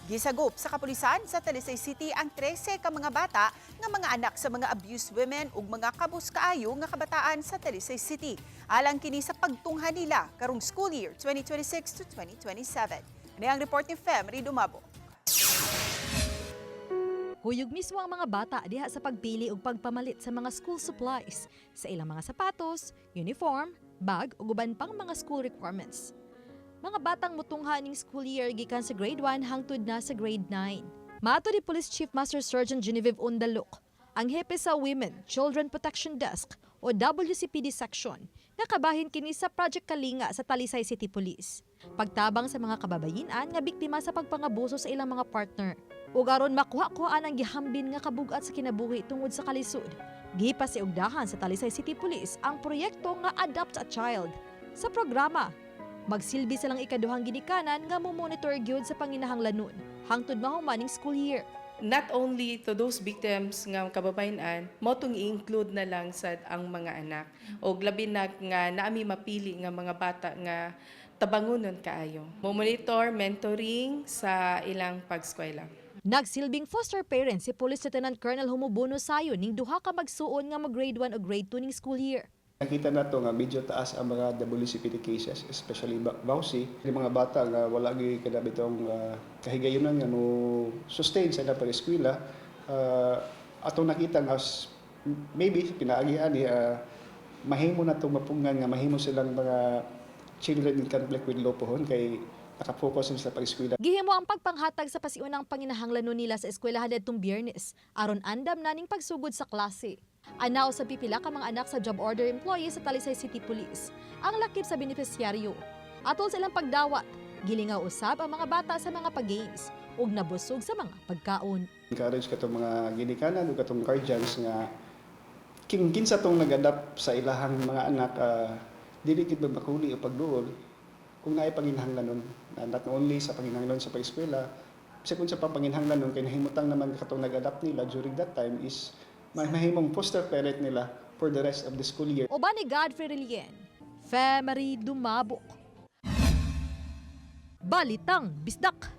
Gisagop sa kapulisan sa Talisay City ang 13 ka mga bata nga mga anak sa mga abused women ug mga kabus kaayo nga kabataan sa Talisay City. Alang kini sa pagtungha nila karong school year 2026 to 2027. Ini ang report ni Femry Dumabo. Huyog mismo ang mga bata diha sa pagpili ug pagpamalit sa mga school supplies sa ilang mga sapatos, uniform, bag ug uban pang mga school requirements. Mga batang mutungha ning school year gikan sa grade 1 hangtod na sa grade 9. Mato ni Police Chief Master Sergeant Genevieve Undalok, ang hepe sa Women Children Protection Desk o WCPD section, nakabahin kini sa Project Kalinga sa Talisay City Police. Pagtabang sa mga kababayinan nga biktima sa pagpangabuso sa ilang mga partner. Ug aron makuha-kuhaan ang gihambin nga kabugat sa kinabuhi tungod sa kalisod, gipasiugdahan sa Talisay City Police ang proyekto nga Adopt a Child. Sa programa, magsilbi silang ikaduhang ginikanan nga mo-monitor gyud sa panginahanglanon hangtod mahuman ning school year. Not only to those victims nga kababayen-an, mao tong i-include na lang sa ang mga anak. O labi na nga naami mapili nga mga bata nga tabangunon kaayo. Mo monitor, mentoring sa ilang pagskwela. Nagsilbing foster parent si Police Lieutenant Colonel Humubono Sayo ning duha ka magsuon nga mag grade 1 o grade 2 ning school year. Nakita na to nga medyo taas ang mga WCPD cases, especially VAWC. Yung mga bata nga wala gyud kada bitong kahigayunan nga mo sustain sa ilang pag-eskwela, atong nakita nga maybe pinaagian ni mahimo na itong mapungan nga mahimo silang mga children in conflict with law pohon kay naka-focus sila sa pag-eskwela. Gihimo ang pagpanghatag sa pasiunang panginahanglanon nila sa eskwelahan adtong Biyernes aron andam na ning pagsugod sa klase. Anaw sa pipila ka mga anak sa job order employee sa Talisay City Police ang lakip sa benepisyaryo. Atol sa ilang pagdawat, gilingaw usab ang mga bata sa mga pag-games ug nabusog sa mga pagkaon. Encourage katong mga ginikanan o katong guardians nga king kinsa tong nag-adapt sa ilahang mga anak, dili gid makuli o pagduol kung naay panginahanglanon na not only sa panginahanglanon sa pag-eskwela, bisag unsa pa panginahanglanon, kay nahimutang naman katong nag-adapt nila during that time is mahimong foster parent nila for the rest of the school year. Uban ni Godfrey Relien, Femery Dumabok. Balitang Bisdak.